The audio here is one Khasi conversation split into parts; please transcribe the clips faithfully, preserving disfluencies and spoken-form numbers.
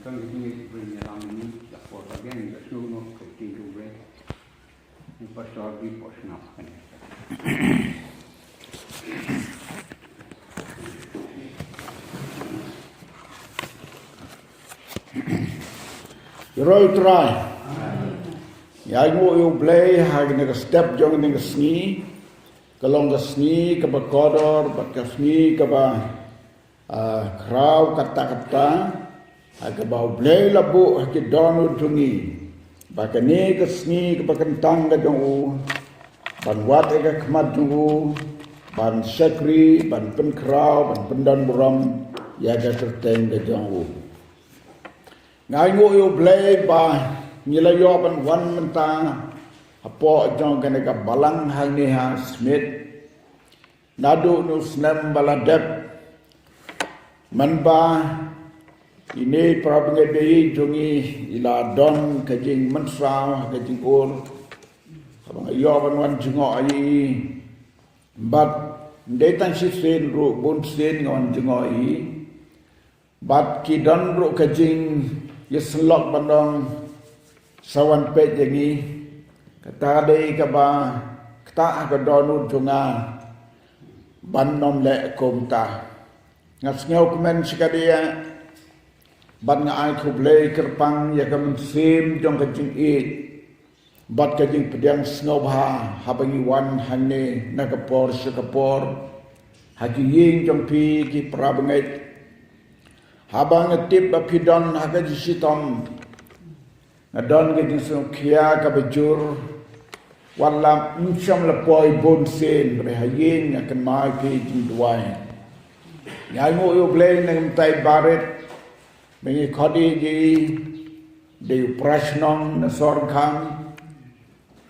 Tang ini bring ya lam ini la por again la sunu ke tin tu bre. Ni pastor di pos na. Roi Trai. Ïa ngu ïa u Blei ha kane ka step jong kane ka sngi. Ka long ka sngi kaba kordor bad ka sngi kaba ah, khraw katta katta, ha kaba u Blei la buh ha ki dohnud jong ngi ba kane ka sngi kaba kyntang ka jong u, ban wad ïa ka khmat jong u, ban shakri, ban pynkhraw, ban pyndonburom ïa ka kyrteng ka jong u. Nga ainguh ïa u Blei ba ngi la ïoh ban wan mynta hapoh jong kane ka balang hangne ha Smit. Naduh u snem ba la dep, mynba ine i para bangeit ba ïeit jong ngi i la don ka jingmynsaw ha ka jingïoh, haba nga ïoh ban wan jngoh ïa i. Bad ym dei tang shisien ruh, bun sien nga wan jngoh ïa i. Bad ki don ruh ka jingïasyllok ban ong sa wan peit ïa ngi. Kata dei kaba ktah ha ka dohnud jong nga ban ym leh kumta. Nga sngewkmen shikaddei, bad nga ai khublei kyrpang ïa ka mynsiem jong ka jingïeit bad ka jingpdiang sngewbha haba ngi wan hangne na ka por sha ka por ha ki ïing jong phi ki para bangeit. Haba nga tip ba phi don ha ka jingshitom, nga don ka jingsngewkhia kaba jur, wat la ym shym la poi bun sien, hynrei ha ïing nga kynmaw ïa phi jingduwai. Nga ainguh ïa u Blei na ka bynta i Barit, ba ngi khot ïa i, dei u para shnong na Sorkham.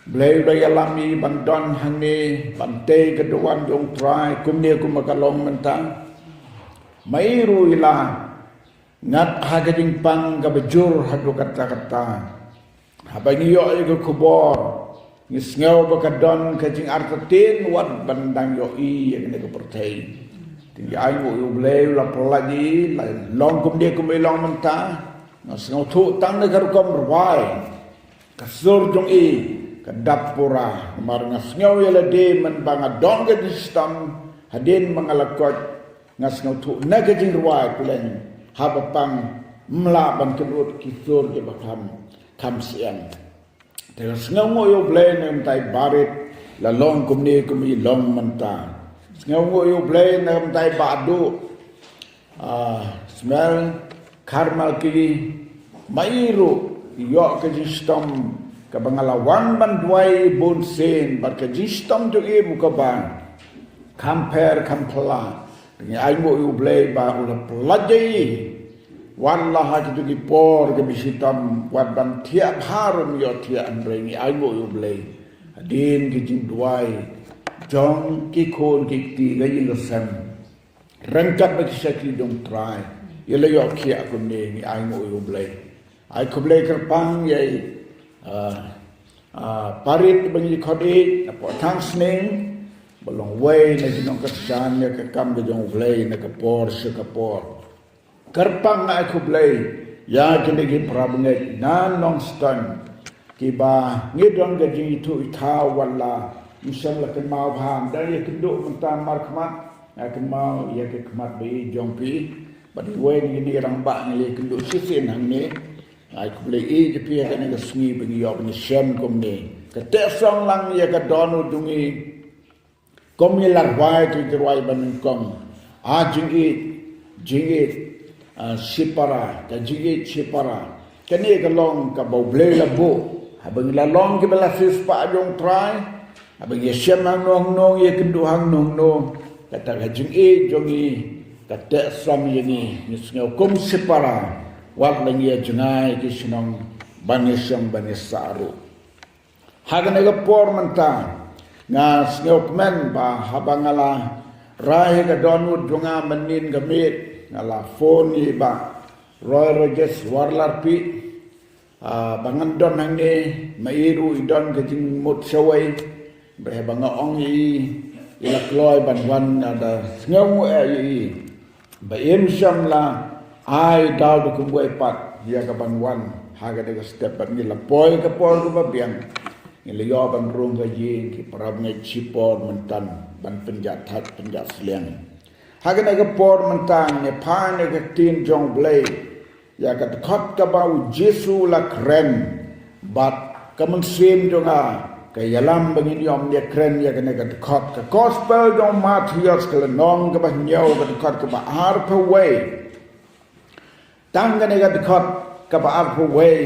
Blei u da ïalam ïa i ban don hangne ban tei ka duwan jong u Trai kumne kumba ka long mynta. Ma i ruh i la ngat ha ka jingpang kaba jur haduh katta katta. Haba ngi ïoh ïa ka khubor, ngi sngew ba ka don ka jingartatien wat ban dang ïohi ïa kane ka pyrthei. Te ngi ainguh ïa u Blei u la pyllait ïa i, la long kumne kumba i long mynta. Nga sngewthuh tang na ka rukom rwai, ka sur jong i ka dap pura. Namar nga sngew ïa lade mynba nga don ka jingshitom, hadien ba nga la koit, nga sngewthuh na ka jingrwai pleng, haba pang ym lah ban kynnoh ki sur kiba kham, kham syiar. Te nga sngewnguh ïa u Blei na ka bynta i Barit, la long kumne kumba i long mynta. Sngewnguh ïa u Blei na ka bynta i Bah Duh, ah, Smel, Karmal ki, ma i ruh i ïoh ka jingshitom kaba nga la wan ban duwai ïa i bun sien, bad ka jingshitom jong i ruh kaba kham pher kham phylla. Ngi ainguh ïa u Blei ba u la pyllait ïa i. Wat la ha kito ki por kiba shitom, wat ban thiah bha ruh ym ïoh thiah, hynrei ngi ainguh ïa u Blei. Hadien ki jingduwai jong ki khun ki kti, ka ïing ka sem, ryngkat bad ki shakri jong u Trai, i la ïoh khiah kumne, ngi ainguh ïa u Blei. Ai khublei kyrpang ïa i, ah, ah, Barit ba ngi khot ïa i, napoh Thangsning, ba long wei na ki nongkyrshan ïa ka kam ka jong u Blei na ka por sha ka por. Kyrpang nga ai khublei ïa kine ki para bangeit na Nongstoiñ, kiba ngi don ka jingithuh ithaw, wat la ym shym la kynmaw bha, ym dang ïakynduh mynta markhmat, nga kynmaw ïa ka khmat ba ïeit jong phi. Bad iwei na kine ki rangbah ngi la ïakynduh shisien hangne. Nga ai khublei ïa phi ha kane ka sngi ba ngi ïoh ban ïashem kumne. Ka teh song lang ïa ka dohnud jong ngi. Kum ngi la rwai, ki rwai ba nyngkong. Ah, jingïeit, jingïeit, ah, shipara, ka jingïeit shipara. Kane ka long kaba u Blei la buh. Haba ngi la long kiba la siewspah jong u Trai, haba ngi ïashem hangno hangno, ïakynduh hangno hangno, kata ka jingïeit jong ngi ka teh song ïa ngi, ngi sngew kum shipara. Wat la ngi ïa jngai ki shnong ban ïashem ban ïasah ruh. Ha kane ka por mynta, nga sngewkmen ba haba nga la rai ha ka dohnud jong nga mynnin ka miet, nga la phone ïa i Bah Roy Rogers Warlarpih, ah, ba ngan don hangne, ma i ruh i don ka jingmut shawei, ba haba nga ong ïa i, i la kloi ban wan, nga da sngewnguh eh ïa i. Ba im shym la Ai daw da kumwei pat ïa ka ban wan ha kane ka step, bad ngi la poi ka por kaba biang. Ngi la ïoh ban rung ha ïing ki para bangeit shipor mynta ban pynjah thait pynjah sliang. Ha kane ka por mynta ngi pan ïa ka ktien jong U Blei, ïa ka dkhot kaba U Jisu u la kren bad ka mynsiem jong nga ka ïalam ba ngin ïoh ban ïakren ïa kane ka dkhot. Ka Gospel jong u Mathaios ka lynnong kaba hynñiew, ka dkhot kaba arphew wei. Tang kane ka dkhot kaba arphew wei,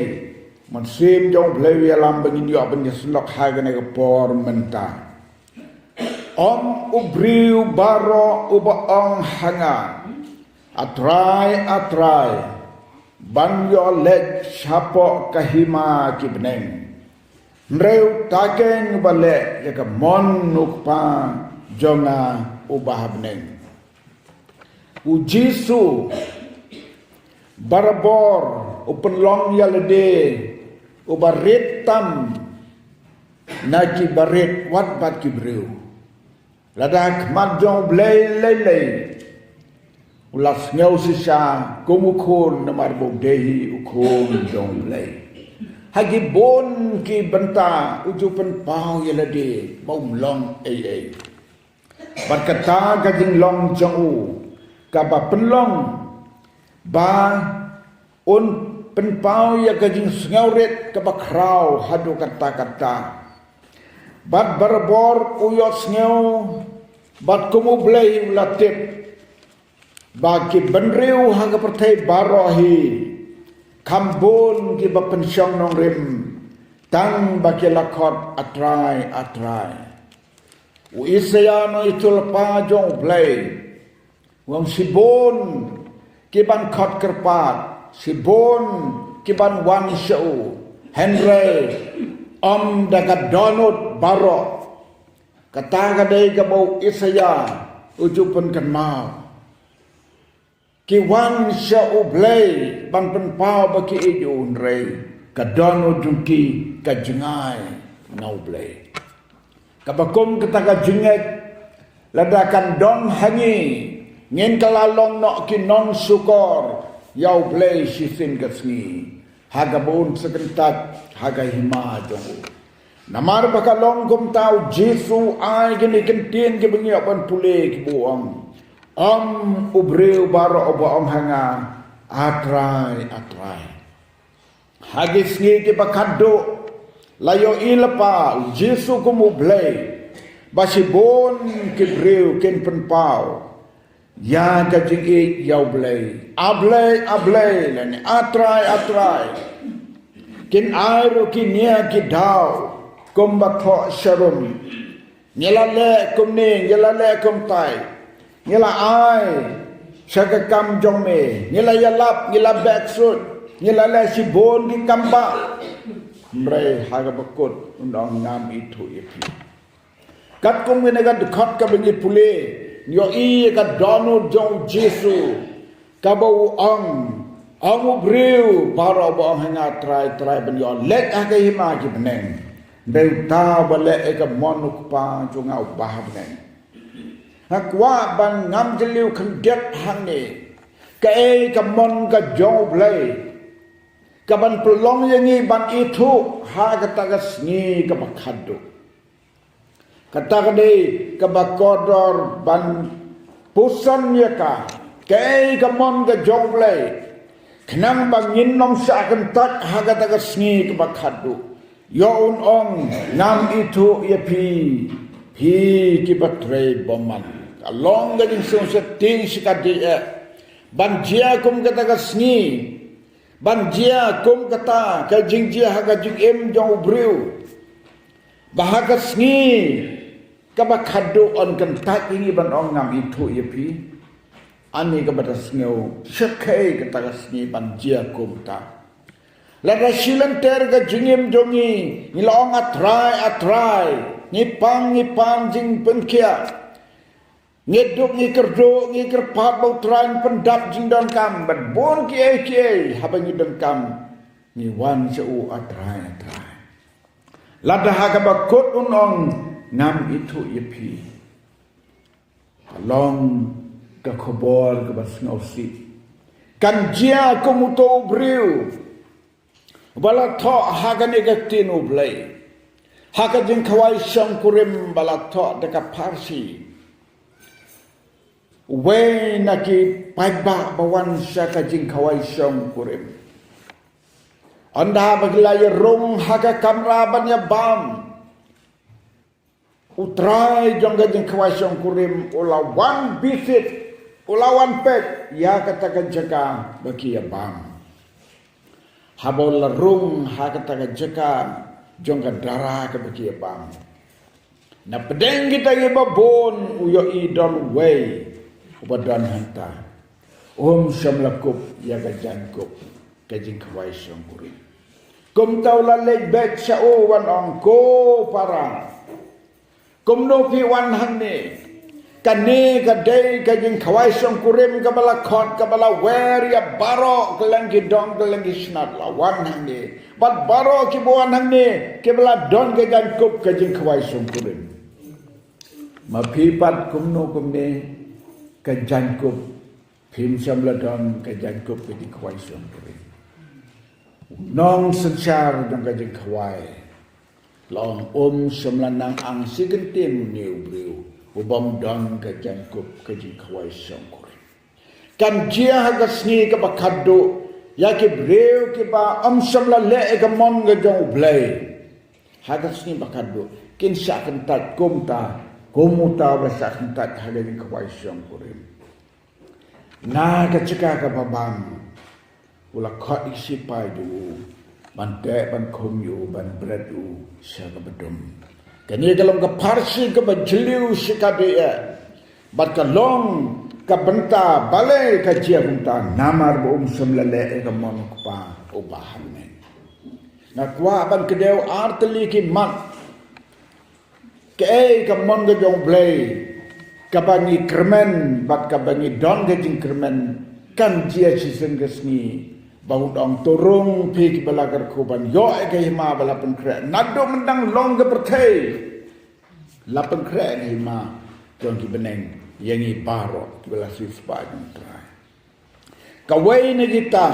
mynsiem jong U Blei u ïalam ba ngin ïoh ban ïasnoh ha kane ka por mynta. Ym u briew baroh uba ong ha nga, A Trai, A Trai, ban ïoh leit shapoh ka hima ki bneng, hynrei uta keiñ uba leh ïa ka mon U Kpa jong nga uba ha bneng. U Jisu barabor u pynlong ïa lade uba rit tam na kiba rit wat bad ki briew. Lada ha khmat jong U Blei lei lei u la sngew shisha kum u khun, namar ba u dei hi u khun jong U Blei. Ha ki bun ki bynta u ju pynpaw ïa lade ba um long ei ei. Bad kata ka jinglong jong u kaba pynlong ba un pynpaw ïa ka jingsngewrit kaba khraw haduh katta katta. Bad barabor u ïohsngew bad kum U Blei u la tip ba ki bynriew ha ka pyrthei baroh hi kham bun kiba pynshong nongrim tang ba ki la khot, A Trai, A Trai. U Isaïah nongïathuhlypa jong U Blei u ong, shibun ki ban khot kyrpad, shibun ki ban wan sha u, hynrei ym da ka dohnud baroh. Kata ka dei kaba u Isaïah u ju pynkynmaw. Ki wan sha U Blei ban pynpaw ba ki ïeit ïa u, hynrei ka dohnud jong ki ka jngai na U Blei. Kaba kum kata ka jingngeit, lada kan don ha ngi, ngin kylla long noh ki nongshukor ïa U Blei shisien ka sngi ha kaba un sa kyntait ha ka hima jong u. Namar ba ka long kumta, U Jisu u ai kine ki ktien kiba ngi ïoh ban pule, kiba u ong, ym u briew baroh uba ong ha nga, A Trai, A Trai. Ha ki sngi kiba khadduh la ïohi lypa U Jisu kum U Blei ba shibun ki briew kin pynpaw ïa ka jingïeit ïa U Blei. A Blei, A Blei, lane A Trai, A Trai. Kin ai ruh ki nia ki daw kumba thoh sharum. Ngi la leh kumne, ngi la leh kumtai. Ngi la ai sha ka kam jong me, ngi la ïalap, ngi la beh ksuid, ngi la leh shibun ki kam bah. Hynrei ha kaba kut un ong, ngam ithuh ïa phi. Katkum kane ka dkhot kaba ngi pule, ngi ïohi ïa ka dohnud jong U Jisu kaba u ong, ym u briew baroh ba ong ha nga, Trai, Trai, ban ïoh leit ha ka hima ki bneng, hynrei uta uba leh ïa ka mon U Kpa jong nga uba ha bneng. Nga kwah ban ngam jylliew khyndiat hangne kaei ka mon ka jong U Blei kaban pynlong ïa ngi ban ithuh ha kata ka sngi kaba khadduh. Kata ka dei kaba kordor ban puson ïa ka, kaei ka mon ka jong U Blei, khnang ba ngin ym shah kyntait ha kata ka sngi kaba khadduh. Ïoh un ong, ngam ithuh ïa phi, phi kiba trei bymman. Ka long ka jingsngewsih shikatdei eh ban jia kum kata ka sngi, ban jia kum kata ka jingjia ha ka jingim jong u briew. Ba ha ka sngi kaba khadduh yn kyntait ïa ngi ban ong, ngam ithuh ïa phi. Ani kaba da sngew shyrkhei kata ka sngi ban jia kumta. Lada shilynter ka jingim jong ngi, ngi la ong, A Trai, A Trai, ngi pang, ngi pang jingpynkhiah. Ngi duk, ngi kyrduh, ngi kyrpad ba U Trai un pyndap jingdonkam, bad bun kiei kiei haba ngi donkam ngi wan sha u, A Trai, A Trai. Lada ha kaba kut un ong, ngam ithuh ïa phi. Ka long ka khubor kaba sngewsih. Kan jia kum uto u briew ba la thoh ha kane ka ktien U Blei ha ka jingkhawai shongkurim ba la thoh da ka pharshi. Uwei na ki paidbah ba wan sha ka jingkhawai shongkurim. Ynda ba ki la ïarung ha ka kamra ban ïabam, u trai jong ka jingkhawai shongkurim u la wan visit, u la wan peit ïa kata ka jaka ba ki ïabam. Haba u la rung ha kata ka jaka jong ka dara kaba ki ïabam, na pdeng kita kiba bun u ïohi don uwei uba don hangta. Um shym la kup ïa ka jaiñkup ka jingkhawai shongkurim. Kumta u la leit beit sha u, u wan ong, "Ko para, kumno phi wan hangne? Kane ka dei ka jingkhawai shongkurim kaba la khot, kaba la wer ïa baroh kylleng ki dong kylleng ki snat la wan hangne. Bad baroh kiba wan hangne kiba la don ka jaiñkup ka jingkhawai shongkurim. Ma phi pat kumno kumne ka jaiñkup, phim shym la don ka jaiñkup ka jingkhawai shongkurim." U nongsynshar jong ka jingkhawai la ong, "Um shym la nang ang shi kyntien une u briew u bym don ka jaiñkup ka jingkhawai shongkurim." Kan jia ha ka sngi kaba khatduh ïa ki briew kiba ym shym la leh ïa ka mon ka jong U Blei. Ha ka sngi ba khatduh kin shah kyntait kumta, kum uta ba shah kyntait ha ka jingkhawai shongkurim. Na ka jaka kaba bam u la khot ïa ki sipai jong u ban teh ban khum ïa u, ban bret ïa u sha kaba dum. Kane ka long ka pharshi kaba jylliew shikatdei eh. Bad ka long ka bynta balei ka jia kumta, namar ba um shym la leh ïa ka mon U Kpa uba ha bneng. Nga kwah ban kdew ar tylli ki mat. Kaei ka mon ka jong U Blei kaba ngi kyrmen bad kaba ngi don ka jingkyrmen? Kan jia shisien ka sngi ba un ong, "To rung phi kiba la kyrkhu ban ïoh ïa ka hima ba la pynkhreh. Naduh mynta long ka pyrthei la pynkhreh ïa ka hima jong ki bneng ïa ngi baroh kiba la siewspah ïa U Trai." Kawei na kita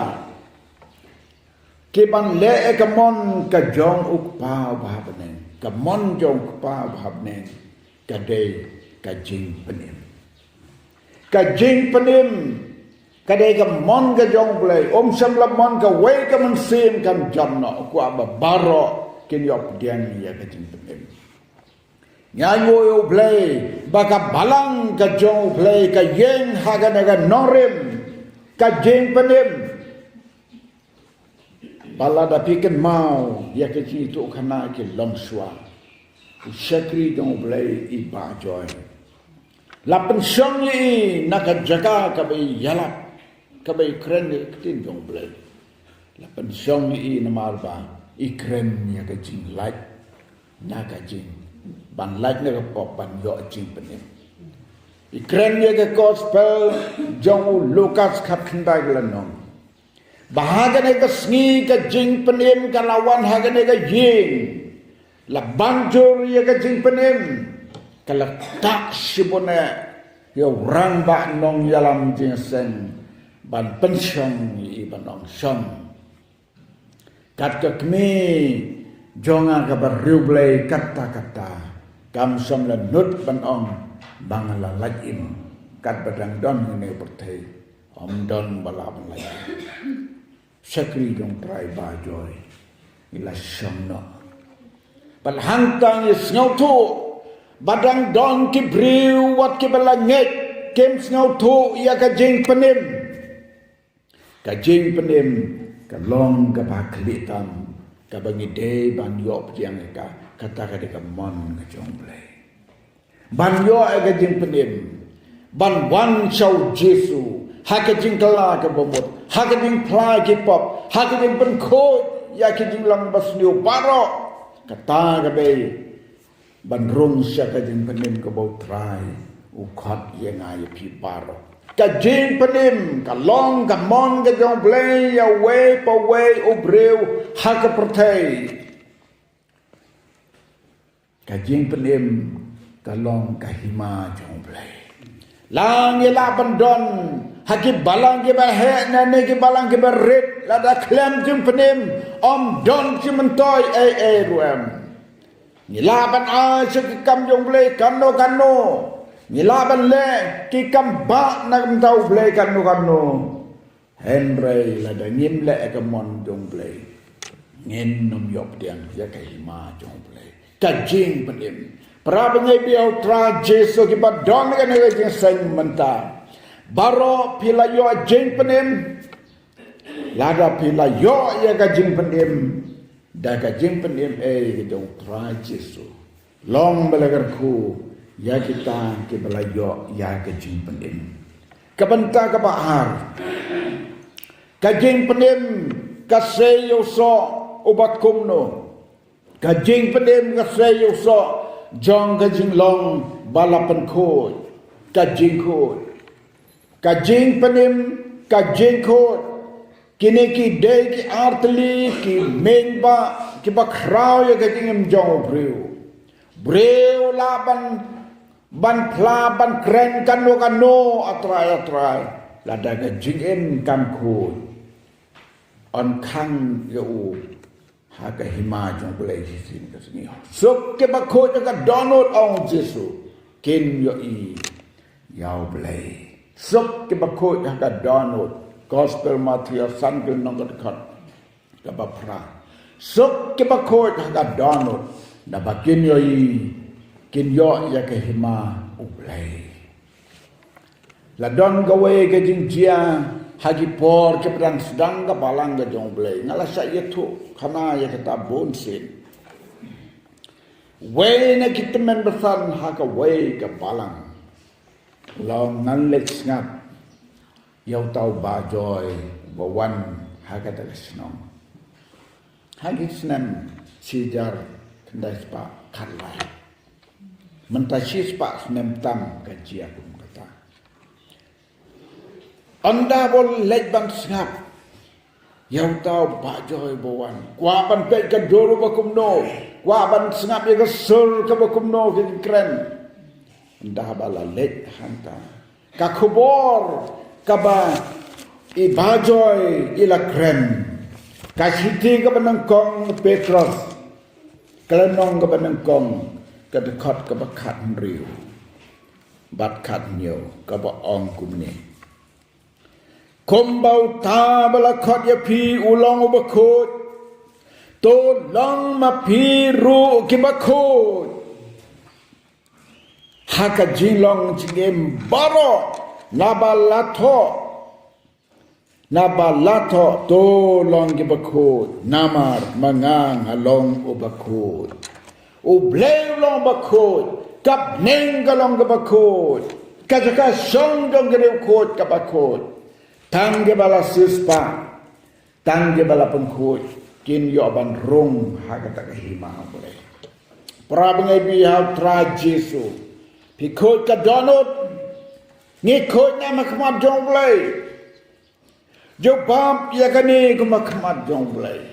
ki ban leh ïa ka mon ka jong U Kpa uba ha bneng. Ka mon jong U Kpa uba ha bneng ka dei ka jingpynim. Ka jingpynim ka dei ka mon ka jong U Blei. Um shym la mon kawei ka mynsiem kan jam noh. U kwah ba baroh kin ïoh pdiang ïa ka jingpynim. Ngi ainguh ïa U Blei ba ka balang ka jong U Blei ka ïeng ha kane ka nongrim, ka jingpynim. Ba lada phi kynmaw ïa ka jingïathuhkhana ki longshuwa, u shakri jong U Blei i Bah Joy la pynshong ïa i na ka jaka kaba i ïalap, kaba i kren ïa ka ktien jong U Blei. La pynshong ïa i namar ba i kren ïa ka jinglait na ka jing, ban lait na ka pop, ban ïoh jingpynim. I kren ïa ka gospel jong u Lukas khatkhyndai, ka la ong ba ha kane ka sngi ka jingpynim ka la wan ha kane ka ïing. La ban jur ïa ka jingpynim, ka la ktah shibun eh ïa u rangbah nongïalam jingïaseng ban pynshong ïa i, ban ong, "Shong." Kat ka kmie jong nga kaba riewblei katta katta, kam shym la nud ban ong ba nga la lait im. Katba dang don hangne ha pyrthei, ym don ba lah ban lait im. Shakri jong U Trai Bah Joy i la shong noh. Bad hangta ngi sngewthuh ba dang don ki briew wat kiba la ngeit, kim sngewthuh ïa ka jingpynim. Ka jingpynim ka long kaba khlieh tam, kaba ngi dei ban ïoh pdiang ïa ka. Kata ka dei ka mon ka jong U Blei, ban ïoh ïa ka jingpynim, ban wan sha U Jisu ha ka jingkylla kaba mut, ha ka jingphla ki pop, ha ka jingpynkhuid ïa ki jinglong basniew baroh. Kata ka dei ban rung sha ka jingpynim kaba U Trai u khot ïa nga ïa phi baroh. Ka jingpynim ka long ka mon ka jong U Blei ïa uwei pa uwei u briew ha ka pyrthei. Ka jingpynim ka long ka hima jong U Blei. La ngi lah ban don Ha ki balang kiba heh ne, ne ki balang kiba rit, lada khlem jingpynim, ym don jingmyntoi ei ei ruh em. Ngi lah ban ai sha ki kam jong U Blei kano kano. Ngi lah ban leh ki kam bah na ka bynta U Blei kano kano. Hynrei lada ngim leh ïa ka mon jong U Blei, ngin nym ïoh pdiang ïa ka hima jong U Blei. Ka jingpynim. Para bangeit ba ïeit ha U Trai Jisu kiba don kane ka jingïaseng mynta, baroh phi la ïoh jingpynim. Lada phi la ïoh ïa ka jingpynim, da ka jingpynim ei ka jong U Trai Jisu, long ba la kyrkhu ïa kita kiba la ïoh ïa ka jingpynim. Ka bynta kaba ar, ka jingpynim ka sei ïa u soh uba kumno? Ka jingpynim ka sei ïa u soh jong ka jinglong ba la pynkhuid. Ka jingkhuid, ka jingpynim, ka jingkhuid. Kine ki dei ki artylli ki meiñ ba kiba khraw ïa ka jingim jong u briew. Briew lah ban, ban phla, ban kren kano kano, A Trai, A Trai, lada ka jingim kam khuid, yn khang ïa u ha ka hima jong U Blei shisien ka sngi. Suk kiba khuid ha ka dohnud, ong Jisu, kin ïohi ïa U Blei. Suk kiba khuid ha ka dohnud. Gospel Mathaios san, ka lynnong ka dkhot kaba phra. Suk kiba khuid ha ka dohnud, naba kin ïohi, kin ïoh ïa ka hima U Blei. La don kawei ka jingjia ha ki por kiba dang sdang ka balang ka jong U Blei. Nga la shah ïathuh khana ïa kata bun sien. Wei na ki tymmen basan ha kawei ka balang, la ong, ngan leit sngap ïa uta u Bah Joy ba wan ha kata ka shnong ha ki snem shi hajar khyndai spah khatlai. Mynta shi spah snem tam ka jia kum kata. Ynda ba leit ban sngap ïa uta u Bah Joy ba wan, kwah ban peit ka dur ba kumno, kwah ban sngap ïa ka sur kaba kumno ka jingkren. Ynda ba la leit hangta, ka khubor kaba i Bah Joy i la kren, ka shithi kaba nyngkong Petros, ka lynnong kaba nyngkong, ka dkhot kaba khathynriew bad khathynñiew, kaba ong kumne: Kumba uta ba la khot ïa phi u long uba khuid, to long ma phi ruh kiba khuid ha ka jinglong jingim baroh, naba la thoh, naba la thoh, to long kiba khuid, namar ma nga nga long uba khuid. U Blei u long uba khuid, ka bneng ka long kaba khuid, ka jaka shong jong ki riewkhuid kaba khuid. Tang kiba la siewspah, tang kiba la pynkhuid kin ïoh ban rung ha kata ka hima U Blei. Para bangeit ba ïeit ha U Trai Jisu, phi khuid ka dohnud? Ngi khuid ne em ha khmat jong U Blei? Jubab ïa kane kum ha khmat jong U Blei.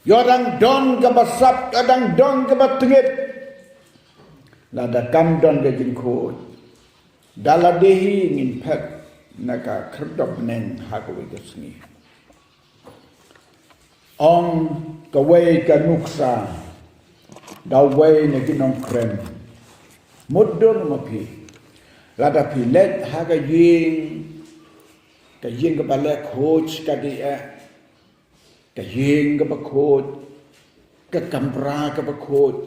Ïoh dang don kaba sap, ïoh dang don kaba tngit. Lada kam don ka jingkhuid, da lade hi ngin phet na ka khyrdop bneng ha kawei ka sngi. Ong kawei ka nuksa da uwei na ki nongkren: Mutdur ma phi, lada phi leit ha ka ïing, ka ïing kaba leh khuid ka dei eh, ka ïing kaba khuid, ka kamra kaba khuid,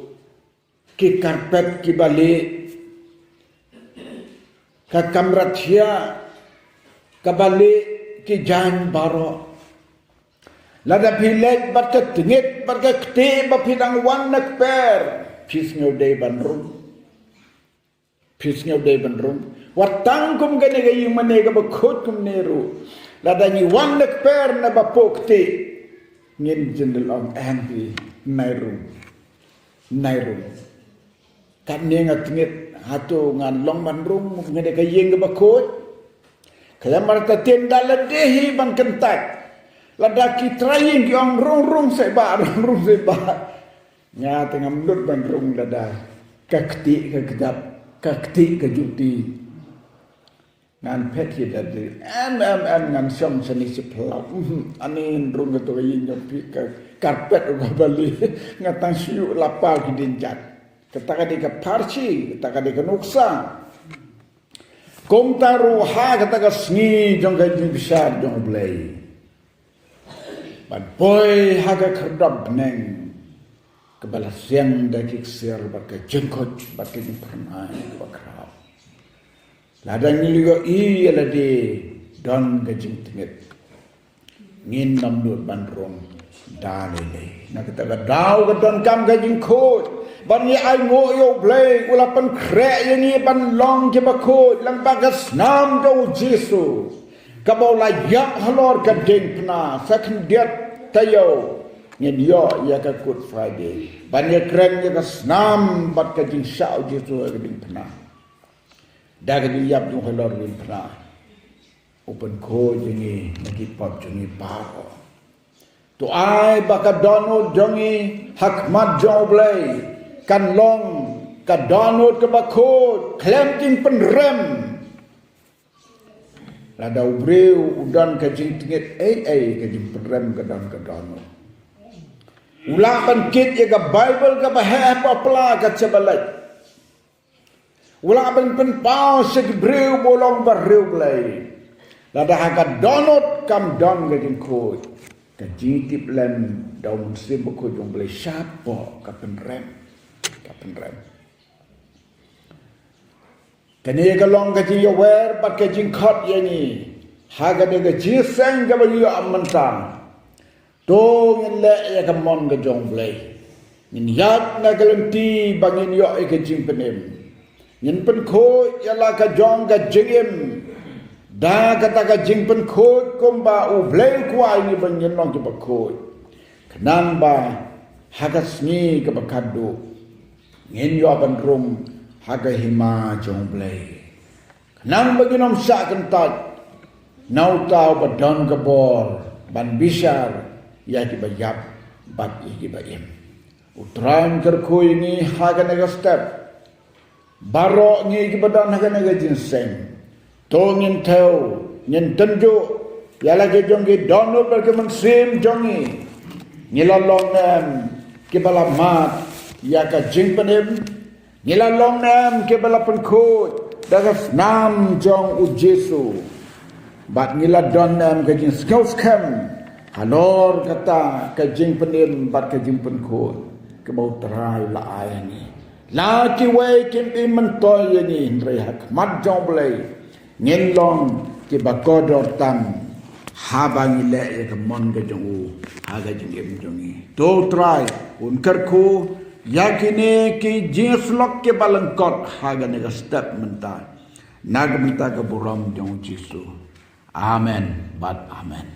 ki carpet kiba lieh, ka kamra thiah kaba lieh, ki jaiñ baroh. Lada phi leit bad ka tngit bad ka ktieh ba phi dang wan na kper, phi sngew dei ban rung? Phi sngew dei ban rung? Wat tang kum kane ka ïing mane kaba khuid kumne ruh, lada ngi wan na kper na ba poh ktieh, ngin jin da ong, em phi, nai rung, nai rung. Katne nga tngit, hato ngan long ban rung kum kane ka ïing kaba khuid? Ka ïa martatien da lade hi ban kyntait. Lada ki trai ïing ki ong rung rung seh bah, rung rung seh bah, nga te ngam nud ban rung lada ka ktieh ka kdap, ka ktieh ka juti. Ngan phet hi da dei. Em, em, em, ngan shong shane shi phlaw. Mhm. Ani rung ka to ka ïing jong phi ka carpet u ka bali. Nga tang shu la paw ki dien jat. Kata ka dei ka pharshi, kata ka dei ka nuksa. Kumta ruh ha kata ka sngi jong ka jingbishar jong U Blei. Ban poi ha ka khyrdop bneng. Kaba la siang da ki ksiar bad ka jingkhuid bad ka jingphyrnai kaba khraw. Lada ngi la ïohi ïa lade don ka jingtngit, ngin ym nud ban rung da lei lei. Na kata ka daw ka donkam ka jingkhuid ban ïa ainguh ïa U Blei, u la pynkhreh ïa ngi ban long kiba khuid lyngba ka snam jong U Jisu, kaba u la ïap halor ka diengphna sa khyndiat taïew. Ngin ïoh ïa ka Good Friday ban ïakren ïa ka snam bad ka jingshah U Jisu ha ka diengphna. Da ka jingïap jong u halor ka diengphna, u pynkhuid ïa ngi na ki pop jong ngi baroh. To ai ba ka dohnud jong ngi ha khmat jong U Blei kan long ka dohnud kaba khuid khlem jingpynrem. Lada u briew u don ka jingtngit ei ei, ka jingpynrem ka don ka dohnud. U lah ban kit ïa ka Baibl kaba heh paw pla ka jaba leit. U lah ban pynpaw sha ki briew ba u long bariewblei. Lada ha ka dohnud kam don ka jingkhuid, ka jingtip lem da U Mynsiem Bakhuid jong U Blei shapoh ka pynrem, ka pynrem. Kane ka long ka jingïawer bad ka jingkhot ïa ngi ha kane ka jingïaseng kaba ïoh mynta. To ngin leh ïa ka mon ka jong U Blei. Ngin ïaid na ka lynti ba ngin ïoh ïa ka jingpynim. Ngin pynkhuid ïa la ka jong ka jingim da kata ka jingpynkhuid kumba U Blei u kwah ïa ngi ba ngin long kiba khuid. Khnang ba ha ka sngi kaba khatduh ngin ïoh ban rung ha ka hima jong U Blei. Khnang ba ngin ym shah kyntait na uta uba don ka bor ban bishar ïa kiba ïap bad ïa kiba im. U Trai un kyrkhu ïa ngi ha kane ka step. Baroh ngi kiba don ha kane ka jingïaseng, to ngin thew, ngin tynjuh ïa la ki jong ki dohnud bad ki mynsiem jong ngi. Ngi la long ne em kiba la mad ïa ka jingpynim? Ngi la long ne em kiba la pynkhuid da ka snam jong U Jisu? Bad ngi la don ne em ka jingsngewskhem halor kata ka jingpynim bad ka jingpynkhuid kaba U Trai u la ai ha ngi? La kiwei kim i myntoi ïa ngi, hynrei ha khmat jong U Blei ngin long kiba kordor tam haba ngi leh ïa ka mon ka jong u ha ka jingim jong ngi. To U Trai un kyrkhu ïa kine ki jingïasyllok kiba lyngkot ha kane ka step mynta, na ka bynta ka burom jong U Jisu. Amen bad amen.